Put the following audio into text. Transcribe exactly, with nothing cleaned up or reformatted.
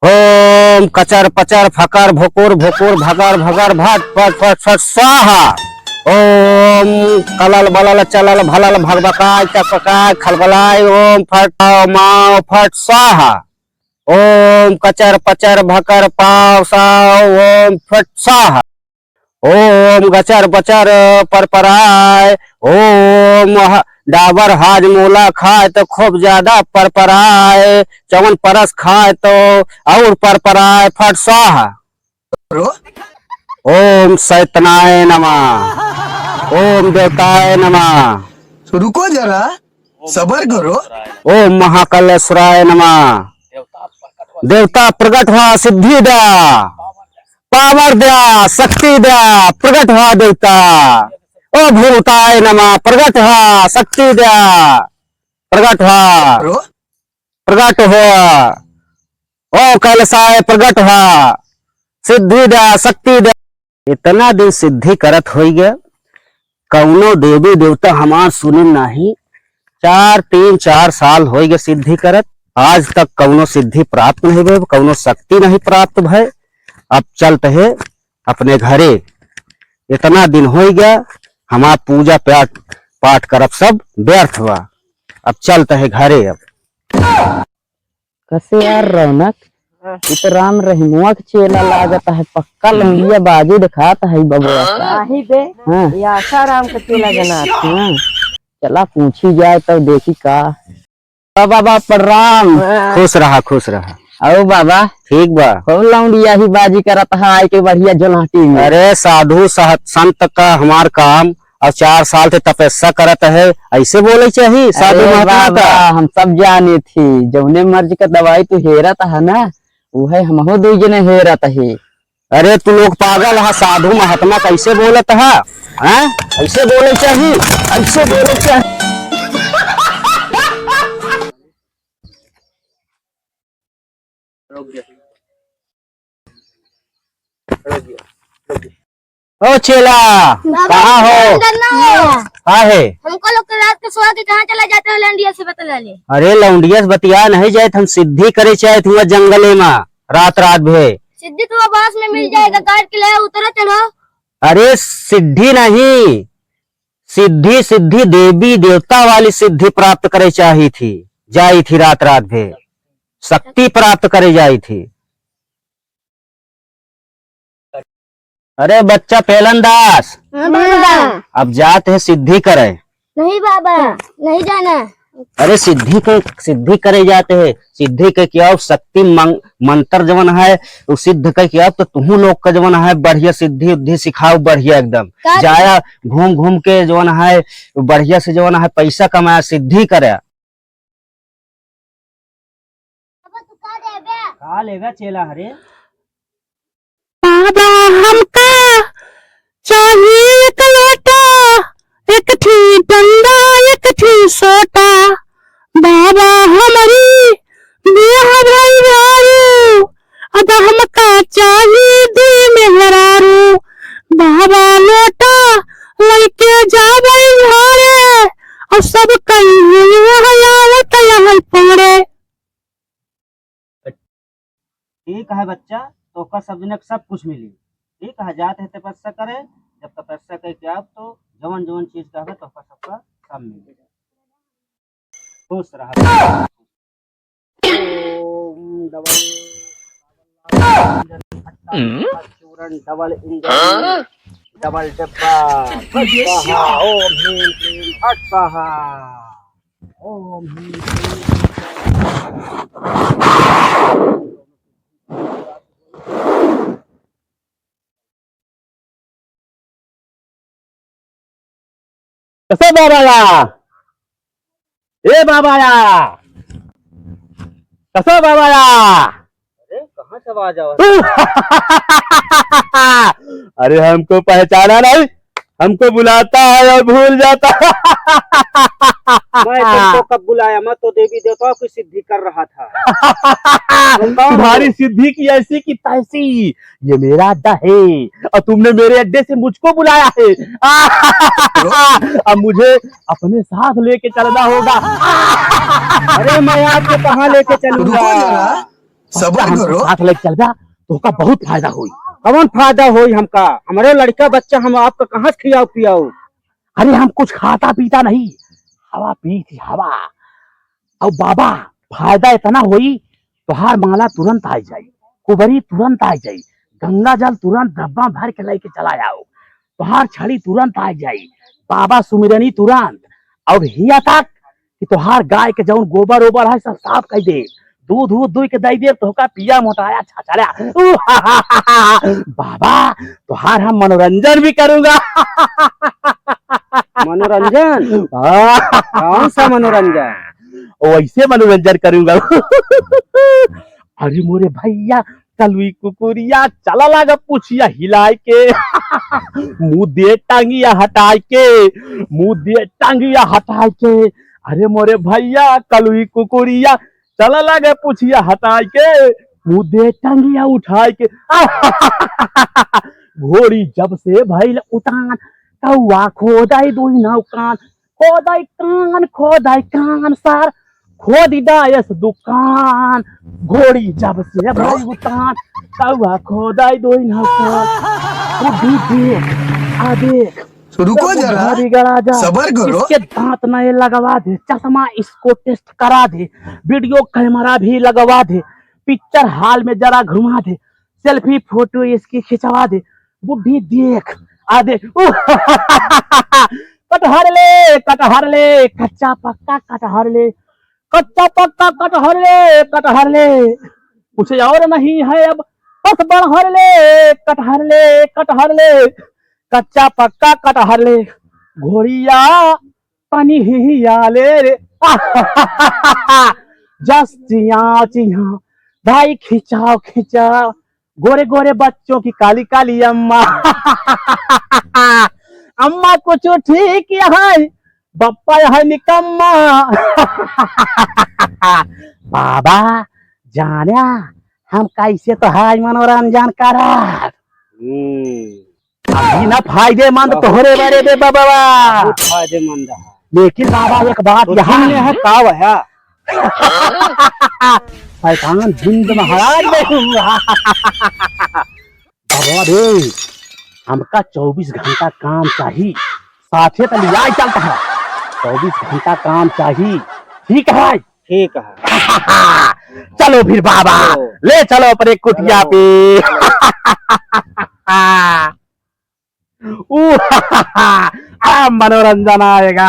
ओम कचर पचर फकर भोकुर भोकुर भकर भकर भट फट फट फट स्वाहा। ओम कलल बलल चलल भलल भगभकाय चकपकाय खलबलाय ओम फट पाव माव फट स्वाहा। ओम कचर पचर भकर पाव साव ओम फट स्वाहा। ओम गचर बचर परपराय, ओम ह-, डाबर हाजमोला खाए तो खूब ज्यादा परपराय, चवन परस खाए तो और परपराय, फट स्वाहा। करो। ओम सैतनाय नमः, ओम देवताय नमः। तो रुको जरा, सबर करो। ओम महाकालेश्वराय नमः। देवता प्रगट हुआ, सिद्धि द्या, पावर द्या, शक्ति द्या, प्रगट हुआ देवता। ओ भूताय नमः, प्रगट हुआ, शक्ति द्या, प्रगट हुआ, करो। प्रगट हुआ। ओ कैलासाय प्रगट हुआ, सिद्धि द्या, शक्ति द्या। इतना दिन सिद्धि करत होइगा, कउनो देवी देवता हमार सुनिन नाही। चार, तीन, चार साल होइगा सिद्धि करत, आज तक कउनो सिद्धि प्राप्त नहीं भय, कउनो शक्ति नहीं प्राप्त भय। अब चलत है अपने घरे। इतना दिन होइगा, हमार पूजा पाठ, पाठ करब सब व्यर्थ हुआ। अब चलत है घरे अब। कसे यार रौनक, हाँ। ई तो राम रहीमुआ के चेला लागत है, पक्का लौंडिया बाजी दिखात है बबुआ का। नाही बे, हाँ। ई आसाराम के चेला जनात है। हाँ। चला पूछी जाए तब देखी का। तो बाबा प्रणाम। हाँ। खुश रहा, खुश रहा। आओ बाबा। ठीक बा। खूब लौंडिया ही बाजी करत है, आइके बढ़िया जोलाटी में। अरे साधु सह-, संत का हमार काम, अब चार साल से तपस्या करत है, ऐसे बोले चाही साधु अरे महात्मा बाबा, का? हम सब जाने थी, जौने मर्ज का दवाई तू हेरत है ना, उहे हमहू दुई जने हेरत ही। अरे तू लोग पागल है, साधु महात्मा कैसे बोलत है? हैं? ऐसे बोले चाही, ऐसे बोले चाही। ओ चेला, बाबा, कहाँ हो? अंदर ना हो। का है? हमको लोग के रात के सोआ के कहाँ चला जाते हो, लौंडिया से बतला ले। अरे लौंडिया से बतिया नहीं जाए, हम सिद्धि करे चाहे थी वहाँ जंगले में रात रात भे। सिद्धि तो आवास में मिल जाएगा, काट के ले उतरो, चढ़ो। अरे सिद्धि नहीं, सिद्धि, सिद्धि देवी देवता वाली सिद्धि प्राप्त करे चाही थी, जाई थी रात रात भे, शक्ति प्राप्त करे जाई थी। अरे बच्चा पेलन दास, हाँ बाबा। अब जात है सिद्धि करे। नहीं बाबा, नहीं जाना। अरे सिद्धि के, सिद्धि करे जात है, सिद्धि के क्या शक्ति मंग-, मंत्र जवन है, उ सिद्ध के क्या तो तुहू लोग का जवन है बढ़िया सिद्धि उद्धि सिखाओ बढ़िया एकदम। का जाया घूम घूम के जवन है बढ़िया से जवन है पैसा कमाया सिद्धि करे। बाबा, तू का लेबे? का लेबे चेला हरे? बाबा, हमका चाही एक लोटा, एक ठी डंडा, एक ठी सोटा। बाबा, हमरी बियाह भई बारू, अब हमका चाही दुई मेहरारू। बाबा, लोटा लइके जाबे घरे, और सब कहीं हुई वहाँ आवत रहल पड़े। ठीक है बच्चा, तोहका सब जनक सब कुछ मिली। ठीक है, जात है तपस्या करे, जब तपस्या करके आप तो जवन जवन चीज कहबे तोहका सबका सब मिली। खुश रहा। ओम डबल चूरन, डबल इंजन, डबल डब्बा, फट स्वाहा, ओम ह्रीं क्लीं फट स्वाहा, ओम ह्रीं क्लीं। कसो बाबाया, ए बाबाया, कसो बाबाया। अरे कहाँ से आवाज आवा? अरे हमको पहचाना नहीं, हमको बुलाता है और भूल जाता है। मैं तुमको कब बुलाया? मैं तो देवी देवताओं की सिद्धि कर रहा था। तुम्हारी सिद्धि की ऐसी की तैसी, ये मेरा अड्डा है और तुमने मेरे अड्डे से मुझको बुलाया है। अब मुझे अपने साथ लेके चलना होगा। अरे मैं आपको कहाँ लेके चलूंगा? रुको जरा, सबर हमका करो। साथ लेके चल जा, तोहका बहुत फायदा होई। कौन फायदा होई हमका? हमरे लड़का बच्चा हम आपका कहाँ से खियाओ पियाओ? अरे हम कुछ खाता पीता नहीं, हवा पी थी हवा। और बाबा, फायदा इतना होई, तोहार माला तुरंत आ जाई, कुबरी तुरंत आ जाई, गंगा जल तुरंत डब्बा भर के लेके चला आओ, तोहार छड़ी तुरंत आ जाई, बाबा सुमिरनी तुरंत। और हिया तक कि तोहार गाय के जौन गोबर ओबर है सब साफ कर दे, दूध वूध दुई के दे दे, तोहका पिया मोटाया छछड़ा। बाबा, तोहार हम मनोरंजन भी करूंगा। मनोरंजन? हाँ। कौन सा मनोरंजन? वैसे मनोरंजन करूंगा। अरे मोरे भैया, कलुई कुकुरिया चला लागा पुछिया हिलाए के। मुँह दे टांगिया हटाए के, मुँह दे टांगिया हटाए के। अरे मोरे भैया, कलुई कुकुरिया चला लागे पुछिया हटाए के, मुँह दे टांगिया उठाए के। घोड़ी जब से भइल उतान, कौआ खोदाई दोई नौ कान, खोदाई कान, खोदाई कान सार, खोदी डायस दुकान। घोड़ी जब से भइल उतान, कौआ खोदाई दोई नौ कान। बुद्धि देख, आ देख, रुको जरा, भारी गड़ा जा, सबर करो। इसके दांत नए लगवा दे, चश्मा इसको टेस्ट करा दे, वीडियो कैमरा भी लगवा दे, पिक्चर हॉल में जरा घुमा दे, सेल्फी फोटो इसकी खिंचवा दे। बुढ़ी देख, आ दे। कटहर ले, कटहर ले, कच्चा पक्का कटहर ले, कच्चा पक्का कटहर ले, कटहर ले, कुछ और नहीं है अब, बस बढ़हर ले, कटहर ले, कटहर ले, कच्चा पक्का कटहर ले। घोड़िया पानी हिया ले रे। जस चिया चिया, भाई खिंचाओ खिंचाओ, गोरे गोरे बच्चों की काली काली अम्मा। अम्मा कुछ ठीक है, बप्पा है निकम्मा। बाबा, जान्या हम कैसे तोहार मनोरंजन करब? अभी ना फायदेमंद तोहरे बारे बे बाबा। बहुत फायदेमंद है। लेकिन बाबा एक बात तो यहाँ सुन ले है, का है? शैतान जिंद महाराज में हूँ। बाबा रे, हमका चौबीस घंटा काम चाही, साथे त लिया चलता है। चौबीस घंटा काम चाही, ठीक है? ठीक है। चलो फिर बाबा, चलो। ले चलो अपने कुटिया पे। ऊ, आ, मनोरंजन आएगा।